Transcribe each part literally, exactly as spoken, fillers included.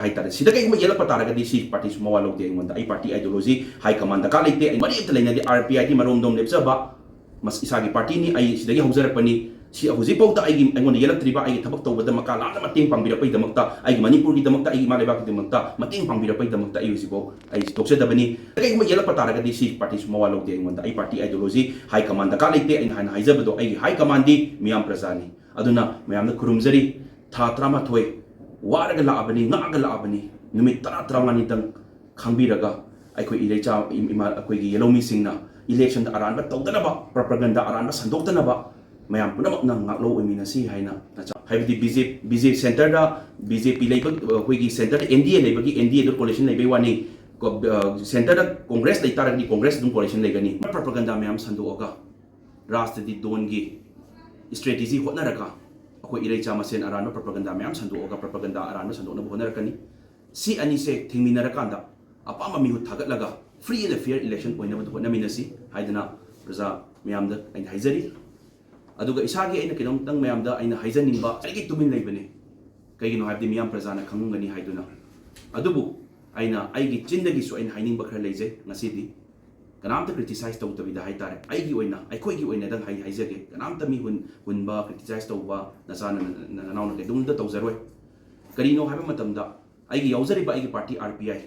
ꯍꯥꯏꯇꯥꯔꯦ꯫ ꯁꯤꯗ ꯀꯩꯒꯨꯝꯕ ꯌꯦꯠꯂꯛꯄ ꯇꯥꯔꯒꯗꯤ ꯁꯤ ꯄꯥꯔꯇꯤꯁꯨ ꯃꯋꯥ ꯂꯧꯗꯦ ꯑꯩꯉꯣꯟꯗ꯫ ꯑꯩ ꯄꯥꯔꯇꯤ ideology, high command ꯗꯔꯀꯥꯔ ꯂꯩꯇꯦ꯫ ꯑꯩ ꯃꯔꯤ ꯑꯝꯇ ꯂꯩꯅꯗꯦ꯫ ꯑꯥꯔ ꯄꯤ ꯑꯥꯏꯗꯤ ꯃꯔꯣꯝꯗꯣꯝ ꯂꯦꯞꯆꯕ, ꯃꯁ-, ꯏꯁꯥꯒꯤ ꯄꯥꯔꯇꯤꯅꯤ, ꯑꯩ ꯁꯤꯗꯒꯤ ꯍꯧꯖꯔꯛꯄꯅꯤ, ꯁꯤ ꯍꯧꯖꯤꯛꯐꯥꯎꯗ ꯑꯩꯒꯤ, ꯑꯩꯉꯣꯟꯗ ꯌꯦꯜꯂꯛꯇ꯭ꯔꯤꯕ, ꯑꯩꯒꯤ ꯊꯕꯛ ꯇꯧꯕꯗ ꯃꯀꯥ ꯂꯥꯝꯅ ꯃꯇꯦꯡ ꯄꯥꯡꯕꯤꯔꯛꯄꯒꯤꯗꯃꯛꯇ, ꯑꯩꯒꯤ ꯃꯅꯤꯄꯨꯔꯒꯤꯗꯃꯛꯇ, ꯑꯩꯒꯤ ꯏꯃꯥ ꯂꯩꯕꯥꯛꯀꯤꯗꯃꯛꯇ ꯃꯇꯦꯡ ꯄꯥꯡꯕꯤꯔꯛꯄꯒꯤꯗꯃꯛꯇ ꯑꯩ ꯍꯧꯖꯤꯛꯐꯥꯎ ꯑꯩ ꯇꯣꯛꯆꯗꯕꯅꯤ꯫ ꯀꯩꯒꯨꯝꯕ ꯌꯦꯜꯂꯛꯄ ꯇꯥꯔꯒꯗꯤ ꯁꯤ ꯄꯥꯔꯇꯤꯁꯨ ꯃꯋꯥ ꯂꯧꯗꯦ ꯑꯩꯉꯣꯟꯗ꯫ ꯑꯩ ꯄꯥꯔꯇꯤ ideology, high command ꯗꯔꯀꯥꯔ ꯂꯩꯇꯦ꯫ ꯑꯩꯅ ꯍꯥꯟꯅ ꯍꯥꯏꯖꯕꯗꯣ, ꯑꯩꯒꯤ high commandꯗꯤ ꯃꯤꯌꯥꯝ ꯄ꯭ꯔꯖꯥꯅꯤ꯫ ꯑꯗꯨꯅ ꯃꯌꯥꯝꯗ ꯈꯨꯔꯨꯝꯖꯔꯤ꯫ ꯊꯥ ꯇꯔꯥꯃꯥꯊꯣꯏ ꯋꯥꯔꯒ ꯂꯥꯛꯑꯕꯅꯤ, ꯉꯥꯛꯑꯒ ꯂꯥꯛꯑꯕꯅꯤ꯫ ꯅꯨꯃꯤꯠ ꯇꯔꯥ, ꯇꯔꯥꯃꯉꯥꯅꯤꯗꯪ ꯈꯪꯕꯤꯔꯒ ꯑꯩꯈꯣꯏ ꯏꯔꯩꯆꯥ, ꯏꯃꯥ, ꯑꯩꯈꯣꯏꯒꯤ ꯌꯦꯜꯍꯧꯃꯤꯁꯤꯡꯅ electionꯗ ꯑꯔꯥꯟꯕ ꯇꯧꯗꯅꯕ, propaganda ꯑꯔꯥꯟꯕ ꯁꯟꯗꯣꯛꯇꯅꯕ ꯃꯌꯥꯝ ꯄꯨꯝꯅꯃꯛꯅ ꯉꯥꯛꯂꯧ ꯑꯣꯏꯃꯤꯟꯅꯁꯤ ꯍꯥꯏꯅ ꯅꯆꯥ-, ꯍꯥꯏꯕꯗꯤ ꯕꯤ ꯖꯦ ꯄꯤ, ꯕꯤ ꯖꯦ ꯄꯤ, centreꯗ ꯕꯤ ꯖꯦ ꯄꯤ ꯂꯩꯕ, ꯑꯩꯈꯣꯏꯒꯤ centreꯗ ꯑꯦꯟ ꯗꯤ ꯑꯦ ꯂꯩꯕꯒꯤ ꯑꯦꯟ ꯗꯤ ꯑꯦꯗꯨ coalition ꯂꯩꯕꯩ ꯋꯥꯅꯤ꯫ ꯀꯣ-, ꯑ, centreꯗ Congress ꯂꯩ ꯇꯥꯔꯒꯗꯤ Congress ꯑꯗꯨꯝ coalition ꯂꯩꯒꯅꯤ꯫ Propaganda ꯃꯌꯥꯝ ꯁꯟꯗꯣꯛꯑꯒ ꯔꯥꯖꯅꯤꯇꯤ ꯗꯣꯟꯒꯤ strategy ꯍꯣꯠꯅꯔꯒ ꯑꯩꯈꯣꯏ ꯏꯔꯩꯆꯥ ꯃꯁꯦꯟ ꯑꯔꯥꯟꯕ propaganda ꯃꯌꯥꯝ ꯁꯟꯗꯣꯛꯑꯒ propaganda ꯑꯔꯥꯟꯕ ꯁꯟꯗꯣꯛꯅꯕ ꯍꯣꯠꯅꯔꯛꯀꯅꯤ꯫ ꯁꯤ ꯑꯅꯤꯁꯦ ꯊꯤꯡꯃꯤꯟꯅꯔꯀꯥꯟꯗ ꯑꯄꯥꯝꯕ ꯃꯤꯍꯨꯠ ꯊꯥꯒꯠꯂꯒ free and fair election ꯑꯣꯏꯅꯕ ꯍꯣꯠꯅꯃꯤꯟꯅꯁꯤ ꯍꯥꯏꯗꯅ ꯄ꯭ꯔꯖꯥ ꯃꯌꯥꯝꯗ ꯑꯩꯅ ꯍꯥꯏꯖꯔꯤ꯫ ꯑꯗꯨꯒ ꯏꯁꯥꯒꯤ ꯑꯩꯅ ꯀꯩꯅꯣꯝꯇꯪ ꯃꯌꯥꯝꯗ ꯑꯩꯅ ꯍꯥꯏꯖꯅꯤꯡꯕ, ꯑꯩꯒꯤ ꯇꯨꯃꯤꯟ ꯂꯩꯕꯅꯤ, ꯀꯩꯒꯤꯅꯣ ꯍꯥꯏꯕꯗꯤ ꯃꯤꯌꯥꯝ ꯄ꯭ꯔꯖꯥꯅ ꯈꯪꯉꯝꯒꯅꯤ ꯍꯥꯏꯗꯨꯅ꯫ ꯑꯗꯨꯕꯨ ꯑꯩꯅ ꯑꯩꯒꯤ ꯆꯤꯟꯗꯒꯤꯁꯨ ꯑꯩꯅ ꯍꯥꯏꯅꯤꯡꯕ ꯈꯔ ꯂꯩꯖꯩ ꯉꯁꯤꯗꯤ꯫ ꯀꯅꯥꯝꯇ criticize ꯇꯧꯗꯕꯤꯗ ꯍꯥꯏꯇꯥꯔꯦ, ꯑꯩꯒꯤ ꯑꯣꯏꯅ, ꯑꯩꯈꯣꯏꯒꯤ ꯑꯣꯏꯅꯗꯪ ꯍꯥꯏ-, ꯍꯥꯏꯖꯒꯦ꯫ ꯀꯅꯥꯝꯇ ꯃꯤ ꯍꯨꯟ-, ꯍꯨꯟꯕ, criticize ꯇꯧꯕ, ꯅꯆꯥꯅ, ꯅ-, ꯅ-, ꯅꯅꯥꯎꯅ ꯀꯩꯗꯧꯅꯨꯡꯗ ꯇꯧꯖꯔꯣꯏ꯫ ꯀꯔꯤꯅꯣ ꯍꯥꯏꯕ ꯃꯇꯝꯗ, ꯑꯩꯒꯤ ꯌꯥꯎꯖꯔꯤꯕ ꯑꯩꯒꯤ ꯄꯥꯔꯇꯤ ꯑꯥꯔ ꯄꯤ ꯑꯥꯏ,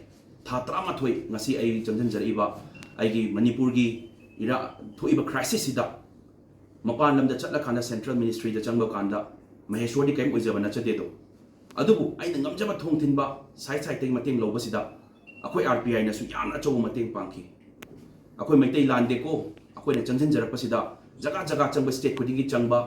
ꯊꯥ ꯇꯔꯥꯃꯥꯊꯣꯏ ꯉꯁꯤ ꯑꯩ ꯆꯪꯁꯤꯟꯖꯔꯛꯏꯕ ꯑꯩꯒꯤ ꯃꯅꯤꯄꯨꯔꯒꯤ ꯏꯔꯥ-, ꯊꯣꯛꯏꯕ crisisꯁꯤꯗ ꯃꯄꯥꯟ ꯂꯝꯗ ꯆꯠꯂꯀꯥꯟꯗ central ministryꯗ ꯆꯪꯕ ꯀꯥꯟꯗ ꯃꯍꯦꯁ꯭ꯋꯔꯗꯤ ꯀꯔꯤꯝ ꯑꯣꯏꯖꯕ ꯅꯠꯆꯗꯦꯗꯣ꯫ ꯑꯗꯨꯕꯨ ꯑꯩꯅ ꯉꯝꯖꯕ ꯊꯣꯡ ꯊꯤꯟꯕ side sideꯇꯒꯤ ꯃꯇꯦꯡ ꯂꯧꯕꯁꯤꯗ ꯑꯩꯈꯣꯏ ꯑꯥꯔ ꯄꯤ ꯑꯥꯏꯅꯁꯨ ꯌꯥꯝꯅ ꯑꯆꯧꯕ ꯃꯇꯦꯡ ꯄꯥꯡꯈꯤ꯫ ꯑꯩꯈꯣꯏ ꯃꯩꯇꯩ ꯂꯥꯟꯗꯦꯀꯣ, ꯑꯩꯈꯣꯏꯅ ꯆꯪꯁꯤꯟꯖꯔꯛꯄꯁꯤꯗ ꯖꯒꯥ ꯖꯒꯥ ꯆꯪꯕ, state ꯈꯨꯗꯤꯡꯒꯤ ꯆꯪꯕ,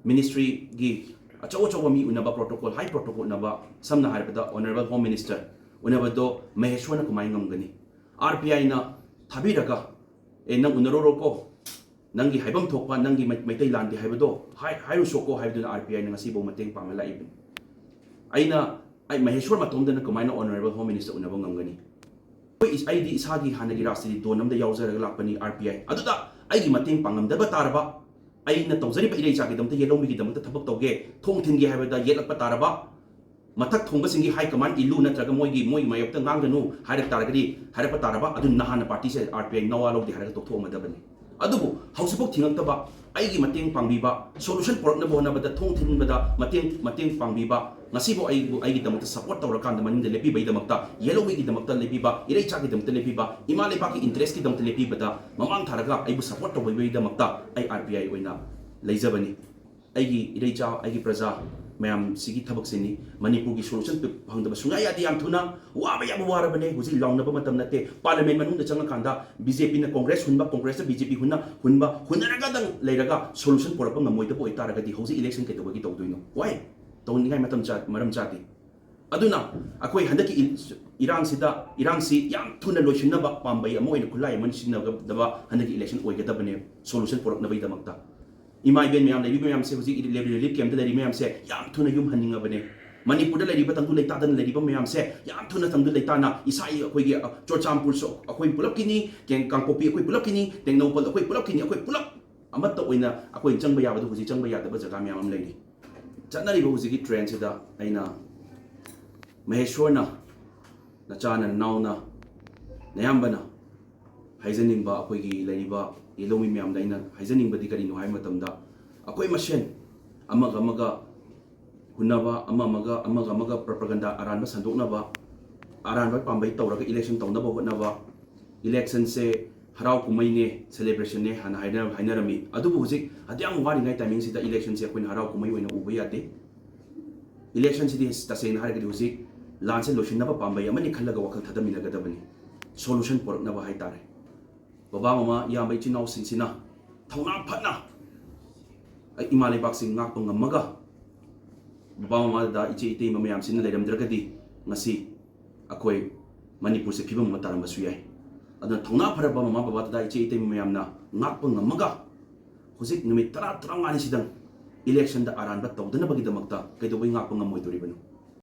ministryꯒꯤ ꯑꯆꯧ ꯑꯆꯧꯕ ꯃꯤ ꯎꯅꯕ, protocol, high protocol ꯎꯅꯕ, ꯁꯝꯅ ꯍꯥꯏꯔꯕꯗ Honourable Home Minister ꯎꯅꯕꯗꯣ ꯃꯍꯦꯁ꯭ꯋꯔꯅ ꯀꯃꯥꯏꯅ ꯉꯝꯒꯅꯤ? ꯑꯥꯔ ꯄꯤ ꯑꯥꯏꯅ ꯊꯥꯕꯤꯔꯒ, "ꯑꯦ, ꯅꯪ ꯎꯅꯔꯨꯔꯣꯀꯣ, ꯅꯪꯒꯤ ꯍꯥꯏꯐꯝ ꯊꯣꯛꯄ ꯅꯪꯒꯤ ꯃꯩ-, ꯃꯩꯇꯩ ꯂꯥꯟꯗꯦ ꯍꯥꯏꯕꯗꯣ ꯍꯥꯏ-, ꯍꯥꯏꯔꯨꯁꯣꯀꯣ" ꯍꯥꯏꯕꯗꯨꯅ ꯑꯥꯔ ꯄꯤ ꯑꯥꯏꯅ ꯉꯁꯤꯐꯥꯎ ꯃꯇꯦꯡ ꯄꯥꯡꯅ ꯂꯥꯛꯏꯕꯅꯤ꯫ ꯑꯩꯅ, ꯑꯩ ꯃꯍꯦꯁ꯭ꯋꯔ ꯃꯇꯣꯝꯗꯅ ꯀꯃꯥꯏꯅ Honourable Home Minister ꯎꯅꯕ ꯉꯝꯒꯅꯤ? ꯑꯩꯈꯣꯏ ꯏꯁ-, ꯑꯩꯗꯤ ꯏꯁꯥꯒꯤ ꯍꯥꯟꯅꯒꯤ ꯔꯥꯖꯅꯤꯇꯤ ꯗꯣꯟ ꯑꯃꯗ ꯌꯥꯎꯖꯔꯒ ꯂꯥꯛꯄꯅꯤ, ꯑꯥꯔ ꯄꯤ ꯑꯥꯏ꯫ ꯑꯗꯨꯗ ꯑꯩꯒꯤ ꯃꯇꯦꯡ ꯄꯥꯡꯉꯝꯗꯕ ꯇꯥꯔꯕ, ꯑꯩꯅ ꯇꯧꯖꯔꯤꯕ ꯏꯔꯩꯆꯥꯒꯤꯗꯃꯛꯇ, ꯌꯦꯜꯍꯧꯃꯤꯒꯤꯗꯃꯛꯇ ꯊꯕꯛ ꯇꯧꯒꯦ, ꯊꯣꯡ ꯊꯤꯟꯒꯦ ꯍꯥꯏꯕꯗ ꯌꯦꯠꯂꯛꯄ ꯇꯥꯔꯕ, ꯃꯊꯛ ꯊꯣꯡꯕꯁꯤꯡꯒꯤ high command ꯏꯜꯂꯨ ꯅꯠꯇ꯭ꯔꯒ ꯃꯣꯏꯒꯤ ꯃꯣꯏꯒꯤ ꯃꯥꯌꯣꯛꯇ ꯉꯥꯡꯒꯅꯨ ꯍꯥꯏꯔꯛ ꯇꯥꯔꯒꯗꯤ, ꯍꯥꯏꯔꯛꯄ ꯇꯥꯔꯕ, ꯑꯗꯨ ꯅꯍꯥꯟꯅ ꯄꯥꯔꯇꯤꯁꯦ ꯑꯥꯔ ꯄꯤ ꯑꯥꯏ ꯅꯋꯥ ꯂꯧꯗꯦ ꯍꯥꯏꯔꯒ ꯇꯣꯛꯊꯣꯛꯑꯝꯃꯗꯕꯅꯤ꯫ ꯑꯗꯨꯕꯨ ꯍꯧꯖꯤꯛꯐꯥꯎ ꯊꯤꯡꯉꯛꯇꯕ, ꯑꯩꯒꯤ ꯃꯇꯦꯡ ꯄꯥꯡꯕꯤꯕ, ꯁꯣꯂꯨꯁꯟ ꯄꯨꯔꯛꯅꯕ ꯍꯣꯠꯅꯕꯗ ꯊꯣꯡ ꯊꯤꯟꯕꯗ ꯃꯇꯦꯡ ꯃꯇꯦꯡ ꯄꯥꯡꯕꯤꯕ, ꯉꯁꯤꯕꯨ ꯑꯩꯕꯨ ꯑꯩꯒꯤꯗꯃꯛꯇ ꯁꯞꯄꯣꯔꯠ ꯇꯧꯔꯀꯥꯟꯗ ꯃꯅꯤꯡꯗ ꯂꯦꯞꯄꯤꯕꯒꯤꯗꯃꯛꯇ, ꯌꯦꯜꯍꯧꯃꯤꯒꯤꯗꯃꯛꯇ ꯂꯦꯞꯄꯤꯕ, ꯏꯔꯩꯆꯥꯒꯤꯗꯃꯛꯇ ꯂꯦꯞꯄꯤꯕ, ꯏꯃꯥ ꯂꯩꯕꯥꯛꯀꯤ ꯏꯟꯇꯔꯦꯁꯀꯤꯗꯃꯛꯇ ꯂꯦꯞꯄꯤꯕꯗ ꯃꯃꯥꯡ ꯊꯥꯔꯒ ꯑꯩꯕꯨ ꯁꯞꯄꯣꯔꯠ ꯇꯧꯕꯤꯕꯒꯤꯗꯃꯛꯇ ꯑꯩ ꯑꯥꯔ ꯄꯤ ꯑꯥꯏ ꯑꯣꯏꯅ ꯂꯩꯖꯕꯅꯤ꯫ ꯑꯩꯒꯤ ꯏꯔꯩꯆꯥ, ꯑꯩꯒꯤ ꯄ꯭ꯔꯖꯥ ꯃꯌꯥꯝꯁꯤꯒꯤ ꯊꯕꯛꯁꯤꯅꯤ꯫ ꯃꯅꯤꯄꯨꯔꯒꯤ ꯁꯣꯂꯨꯁꯟ ꯐꯪꯗꯕ ꯁꯨꯡꯌꯥ ꯌꯥꯗꯦ꯫ ꯌꯥꯝ ꯊꯨꯅ ꯋꯥꯕ ꯌꯥꯕ ꯋꯥꯔꯕꯅꯦ꯫ ꯍꯧꯖꯤꯛ ꯂꯥꯎꯅꯕ ꯃꯇꯝ ꯅꯠꯇꯦ꯫ ꯄꯥꯔꯂꯤꯌꯥꯃꯦꯟ ꯃꯅꯨꯡꯗ ꯆꯪꯉꯀꯥꯟꯗ ꯕꯤ ꯖꯦ ꯄꯤꯅ ꯀꯣꯡꯒ꯭ꯔꯦꯁ ꯍꯨꯟꯕ, ꯀꯣꯡꯒ꯭ꯔꯦꯁꯅ ꯕꯤ ꯖꯦ ꯄꯤ ꯍꯨꯟꯅ ꯍꯨꯟꯕ, ꯍꯨꯟꯅꯔꯒꯗꯪ ꯂꯩꯔꯒ ꯁꯣꯂꯨꯁꯟ ꯄꯨꯔꯛꯄ ꯉꯝꯃꯣꯏꯗꯕ ꯑꯣꯏꯇꯥꯔꯒꯗꯤ ꯍꯧꯖꯤꯛ ꯏꯂꯦꯛꯁꯟ ꯀꯩꯗꯧꯕꯒꯤ ꯇꯧꯗꯣꯏꯅꯣ? ꯋꯥꯏ? ꯇꯧꯅꯤꯡꯉꯥꯏ ꯃꯇꯝ ꯆꯥ-, ꯃꯔꯝ ꯆꯥꯗꯦ꯫ ꯑꯗꯨꯅ ꯑꯩꯈꯣꯏ ꯍꯟꯗꯛꯀꯤ ꯏ-, ꯏꯔꯥꯡꯁꯤꯗ, ꯏꯔꯥꯡꯁꯤ ꯌꯥꯝ ꯊꯨꯅ ꯂꯣꯏꯁꯤꯟꯅꯕ ꯄꯥꯝꯕꯩ ꯑꯃ ꯑꯣꯏꯅ, ꯈꯨꯠꯂꯥꯏ ꯑꯃ ꯑꯣꯏꯅ ꯁꯤꯖꯤꯟꯅꯒꯗꯕ ꯍꯟꯗꯛꯀꯤ ꯏꯂꯦꯛꯁꯟ ꯑꯣꯏꯒꯗꯕꯅꯦ, ꯁꯣꯂꯨꯁꯟ ꯄꯨꯔꯛꯅꯕꯒꯤꯗꯃꯛꯇ꯫ ꯏꯃꯥ ꯏꯕꯦꯟ ꯃꯌꯥꯝ ꯂꯩꯔꯤꯕ ꯃꯌꯥꯝꯁꯦ, ꯍꯧꯖꯤꯛ ꯔꯤꯂꯤꯐ ꯀꯦꯝꯞꯇ ꯂꯩꯔꯤꯕ ꯃꯌꯥꯝꯁꯦ ꯌꯥꯝ ꯊꯨꯅ ꯌꯨꯝ ꯍꯟꯅꯤꯡꯉꯕꯅꯦ꯫ ꯃꯅꯤꯄꯨꯔꯗ ꯂꯩꯔꯤꯕ ꯇꯪꯗꯨ ꯂꯩꯇꯥꯗꯅ ꯂꯩꯔꯤꯕ ꯃꯌꯥꯝꯁꯦ ꯌꯥꯝ ꯊꯨꯅ ꯇꯪꯗꯨ ꯂꯩꯇꯥꯅ ꯏꯁꯥꯒꯤ, ꯑꯩꯈꯣꯏꯒꯤ, ꯑ, ꯆꯨꯔꯆꯥꯟꯄꯨꯔꯁꯨ ꯑꯩꯈꯣꯏ ꯄꯨꯂꯞꯀꯤꯅꯤ, ꯀꯦꯡ-, ꯀꯥꯡꯄꯣꯛꯄꯤ ꯑꯩꯈꯣꯏ ꯄꯨꯂꯞꯀꯤꯅꯤ, ꯇꯦꯡꯅꯧꯄꯜ ꯑꯩꯈꯣꯏ ꯄꯨꯂꯞꯀꯤꯅꯤ, ꯑꯩꯈꯣꯏ ꯄꯨꯂꯞ ꯑꯃꯠꯇ ꯑꯣꯏꯅ ꯑꯩꯈꯣꯏ ꯆꯪꯕ ꯌꯥꯕꯗꯨ ꯍꯧꯖꯤꯛ ꯆꯪꯕ ꯌꯥꯗꯕ ꯖꯒꯥ ꯃꯌꯥꯝ ꯑꯃ ꯂꯩꯔꯤ꯫ ꯆꯠꯅꯔꯤꯕ ꯍꯧꯖꯤꯛꯀꯤ ꯇ꯭ꯔꯦꯟꯁꯤꯗ ꯑꯩꯅ ꯃꯍꯦꯁ꯭ꯋꯔꯅ, ꯅꯆꯥꯅ ꯅꯅꯥꯎꯅ, ꯅꯌꯥꯝꯕꯅ ꯍꯥꯏꯖꯅꯤꯡꯕ, ꯑꯩꯈꯣꯏꯒꯤ ꯂꯩꯔꯤꯕ ꯌꯦꯜꯍꯧꯃꯤ ꯃꯌꯥꯝꯗ ꯑꯩꯅ ꯍꯥꯏꯖꯅꯤꯡꯕꯗꯤ ꯀꯔꯤꯅꯣ ꯍꯥꯏꯕ ꯃꯇꯝꯗ, ꯑꯩꯈꯣꯏ ꯃꯁꯦꯟ ꯑꯃꯒ ꯑꯃꯒ ꯍꯨꯟꯅꯕ, ꯑꯃ ꯑꯃꯒ, ꯑꯃꯒ ꯑꯃꯒ ꯄ꯭ꯔꯣꯄꯒꯟꯗꯥ ꯑꯔꯥꯟꯕ ꯁꯟꯗꯣꯛꯅꯕ, ꯑꯔꯥꯟꯕ ꯄꯥꯝꯕꯩ ꯇꯧꯔꯒ ꯏꯂꯦꯛꯁꯟ ꯇꯧꯅꯕ ꯍꯣꯠꯅꯕ, ꯏꯂꯦꯛꯁꯟꯁꯦ ꯍꯔꯥꯎ ꯀꯨꯝꯍꯩꯅꯦ, ꯁꯦꯂꯦꯕ꯭ꯔꯦꯁꯟꯅꯦ ꯍꯥꯟꯅ ꯍꯥꯏꯅ-, ꯍꯥꯏꯅꯔꯝꯃꯤ꯫ ꯑꯗꯨꯕꯨ ꯍꯧꯖꯤꯛ ꯑꯗꯨ ꯌꯥꯝ ꯋꯥꯔꯤꯉꯩ ꯇꯥꯏꯃꯤꯡꯁꯤꯗ ꯏꯂꯦꯛꯁꯟꯁꯦ ꯑꯩꯈꯣꯏꯅ ꯍꯔꯥꯎ ꯀꯨꯝꯍꯩ ꯑꯣꯏꯅ ꯎꯕ ꯌꯥꯗꯦ꯫ ꯏꯂꯦꯛꯁꯟꯁꯤꯗꯤ ꯇꯁꯦꯡꯅ ꯍꯥꯏꯔꯒꯗꯤ ꯍꯧꯖꯤꯛ ꯂꯥꯟꯁꯦ ꯂꯣꯏꯁꯤꯟꯅꯕ ꯄꯥꯝꯕꯩ ꯑꯃꯅꯤ ꯈꯜꯂꯒ ꯋꯥꯈꯜ ꯊꯥꯗꯃꯤꯟꯅꯒꯗꯕꯅꯤ꯫ ꯁꯣꯂꯨꯁꯟ ꯄꯨꯔꯛꯅꯕ ꯍꯥꯏꯇꯥꯔꯦ꯫ ꯕꯕꯥ ꯃꯃꯥ, ꯏꯌꯥꯝꯕ ꯏꯆꯤꯟ ꯏꯅꯥꯎꯁꯤꯡꯁꯤꯅ ꯊꯧꯅꯥ ꯐꯅ ꯑꯩ ꯏꯃꯥ ꯂꯩꯕꯥꯛꯁꯤ ꯉꯥꯛꯄ ꯉꯝꯃꯒ, ꯕꯕꯥ ꯃꯃꯥꯗ, ꯏꯆꯦ ꯏꯇꯩꯃ ꯃꯌꯥꯝꯁꯤꯅ ꯂꯩꯔꯝꯗ꯭ꯔꯒꯗꯤ ꯉꯁꯤ ꯑꯩꯈꯣꯏ ꯃꯅꯤꯄꯨꯔꯁꯦ ꯐꯤꯕꯝ ꯑꯃ ꯇꯥꯔꯝꯕꯁꯨ ꯌꯥꯏ꯫ ꯑꯗꯨꯅ ꯊꯧꯅꯥ ꯐꯔꯕ ꯃꯃꯥ ꯕꯕꯥ, ꯗꯗꯥ ꯏꯆꯦ ꯏꯇꯩꯃ ꯃꯌꯥꯝꯅ ꯉꯥꯛꯄ ꯉꯝꯃꯒ ꯍꯧꯖꯤꯛ ꯅꯨꯃꯤꯠ ꯇꯔꯥ ꯇꯔꯥꯃꯉꯥꯅꯤꯁꯤꯗꯪ ꯏꯂꯦꯛꯁꯟꯗ ꯑꯔꯥꯟꯕ ꯇꯧꯗꯅꯕꯒꯤꯗꯃꯛꯇ ꯀꯩꯗꯧꯕꯩ ꯉꯥꯛꯄ ꯉꯝꯃꯣꯏꯗꯣꯔꯤꯕꯅꯣ?